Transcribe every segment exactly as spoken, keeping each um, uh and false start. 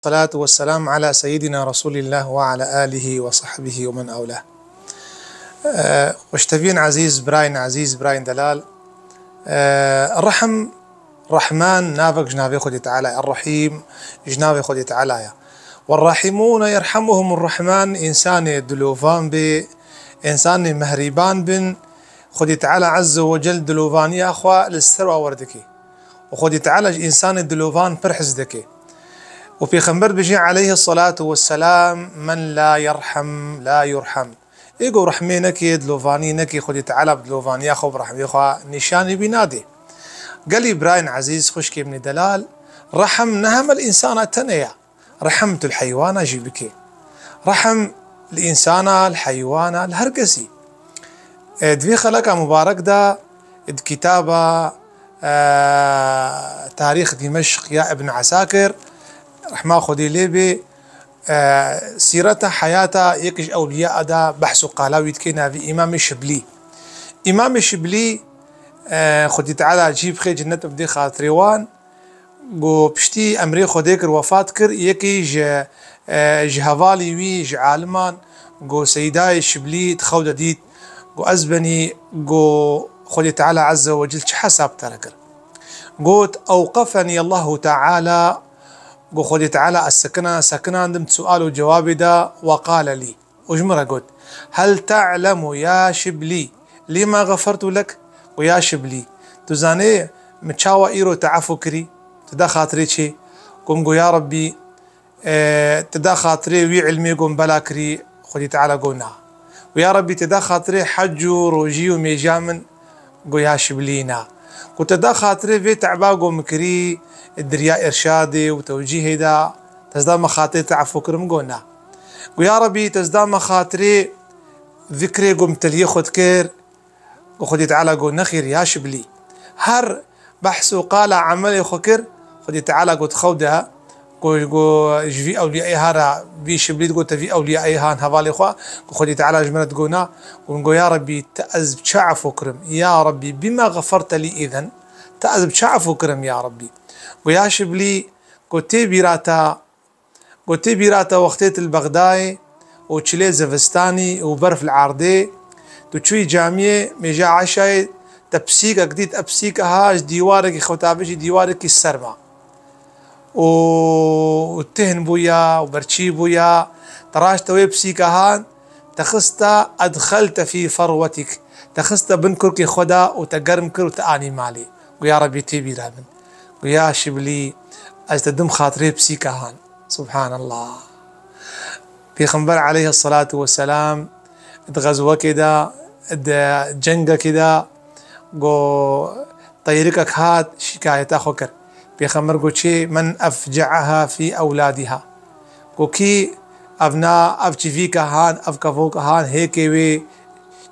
والصلاة والسلام على سيدنا رسول الله وعلى آله وصحبه ومن أولاه. Eh, xweşteviyên ezîz, birayên ezîz, birayên delal. Eh, Rehm, Rehman, navek ji navê Xwedê Teala ye. Rehîm, ji navê Xwedê Teala ye. والراحمون يرحمهم الرحمن, însanê dilovan bê, însanê mehrîban bin, Xwedê Teala Azze ve Cel dilovaniya xwe li ser wa werdike. Û Xwedê Teala ji însanê dilovan pir hez dike. Û Pêxember dibêje aleyhisselatu vesselam, "Men la yerhem, la yurhem." Ê ku rehmê neke, dilovanî neke, Xwedê Teala bi dilovaniya xwe, bi rehmê xwe nîşanî wî nade. Gelî birayên ezîz, xwişkê min ê delal, rehm ne hema li însana tenê ye. Rehm tu li heywana jî bike. Rehm li însana, li heywana, li her kesî. E, di vê xeleka mubarek de, di kitaba, e, Tarîx Dîmeşq ya Ibn Esakir, rehma Xwedê lê bê, e, sîreta heyata yek ji ewliya de behs û qala wî dike, navî Îmamê Şiblî. Îmamê Şiblî, e, Xwedî Teala cî bixê cennet bidê xatirê wan, Go piştî emrê Xwedê kir, wefat kir, yekî ji, e, ji hevalî wî, ji aliman, go Seydayê Şiblî di xew de dît, go ez benî, go Xwedê Teala Azze ve Cel çi hesab te re kir? Got, "Ewqefanî Allahu Teala", go Xwedê Teala ez sekina-, sekinandim sual û cewabê de, "Ve qale lî." Û ji min re got, "Hel te'lemu ya Şiblî, lima xefertu lek?" Û ya Şiblî, tu zanê min çawa îro te efû kirî? Tu da xatirê çê? Got, min got, ya Rebbî, e, tu da xatirê wî ilmê got min bela kirî, Xwedî Teala got na. Û ya Rebbî, tu da xatirê hec û rojî û mêja min Got, ya Şiblî na. Got, te da xatirê vê teba got min kirî, di riya irşadê û tewcîhê de, te zda me xatirê te efû kir? Min got, na. Got, ya Rebî, te zda me xatirê zikrê got min teliyê xwe dikir? Got, Xwedî Teala got, nexêr ya Şiblî. Her behs û qala emelê xwe kir, Xwedî Teala got, xew de, Ku, ku ji vî ewliyayê ha re, vî Şiblî digot, te vî ewliyayê han hevalê xwe, ku Xwedî Teala ji min re digot, na, ku min got, ya Rebbî, te ez bi çi efû kirim? Ya Rebbî, bima xeferte lî îzen, te ez bi çi efû kirim, ya Rebbî? Ku ya Şiblî, ku tê bîra te, ku tê bîra te wextê tu li Bexdayê, û çilê zivistanî û berf li erdê, tu çûyî camiyê, mêja eşayê, te pisîkek dît, ev pisîka ha ji dîwarekî xwe tabijî dîwarekî serma. Û, û tihn bûya û berçî bûya, te raşte wê pisîka han, te xiste edxelte fî ferwetik, te xiste bin kurkê xwe de û te germ kir û te anî malê. Got, ya Rebî, tê bîra min. Got, ya Şiblî, ez te dim xatirê pisîka han. Subhanallah. Pêxember aleyhisselatu vesselam di xezwekê de, di cengekê de, got, teyrikek hat, şikayeta xwe kir. Pêxember got, çê, men efce'eha fî ewladiha. Got, kî ev na, ev çivîka han, ev kevoka han, hêkê wê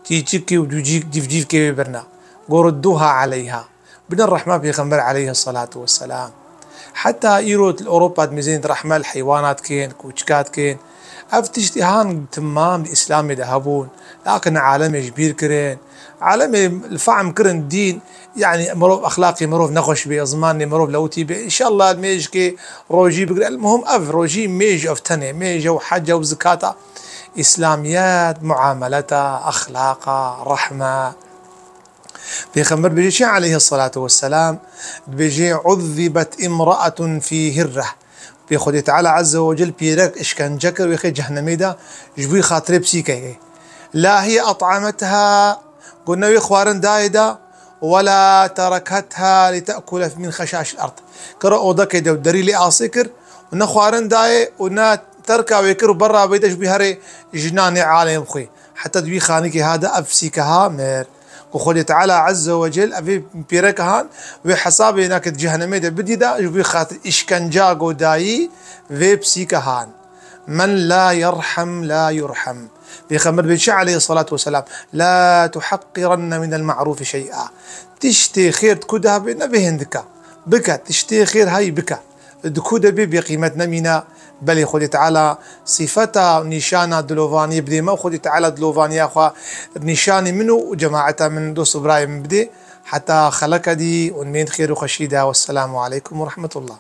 çîçikî û civcîk-, civcîvkê wê birna. Got, rudduha aleyha. Bidin rehma Pêxember aleyhisselatu vesselam. Heta îro li Ewropa dimêzin rehme li heywanat kên, kûçikat kên. Ev tiştî han timam di Îslamê de hebûn. Lakin alemê ji bîr kirin. Alemê li fehm kirin dîn, yanî mirov exlaqê mirov nexweş bê, zimanê mirov lewtî bê. Înşallah mêjkê rojî bigire. El muhim ev rojî mêj ev tenê. Mêj ew hec ew zikata. Îslamiyet, muameleta, exlaqa, rehme. Pêxember dibêje çi aleyhisselatu vesselam? Dibêje, "Uzzibet imra'atun fî hirreh." Pê Xwedê Teala Azze ve Cel pîrek işkence kir, wê xê cehnemê de, ji bo xatirê pisîkekê. La hiye at'ametha, got ne wê xwarin dayê de, we la tereketha li te'kule min xeşaşil erd. Kira odekê de û derî lê asê kir û ne xwarin dayê û ne terka wê kir û berra wê de ji bo herê jinanê alêm xwê. Heta di wî xanîkê ha de ev pisîke ha mir. Ku Xwedê Teala Azze ve Cel evê pêreke han wê hesabê nake di cehennemê de bidî de, ji bo xatir îşkenca ku dayî vê pisîke han. Men la yerhem la yurhem. Pêxember bê çi aleyhissalatu vesselam, "La tuhaqqirenne minel ma'rufi şey'a." Tiştê xêr di ku de hebe nebê hindika. Bike, tiştê xêr heyî bike. Di ku de bê bêqîmet nemîne, belê Xwedê Teala sîfeta nîşana dilovaniyê bidê me, Xwedê Teala dilovaniya xwe nîşanî min û cemaeta min, dost û birayê min bidê. Heta xeleka dî, hûn bên xêr û xweşî de. Wesselamu aleykum we rehmetullah.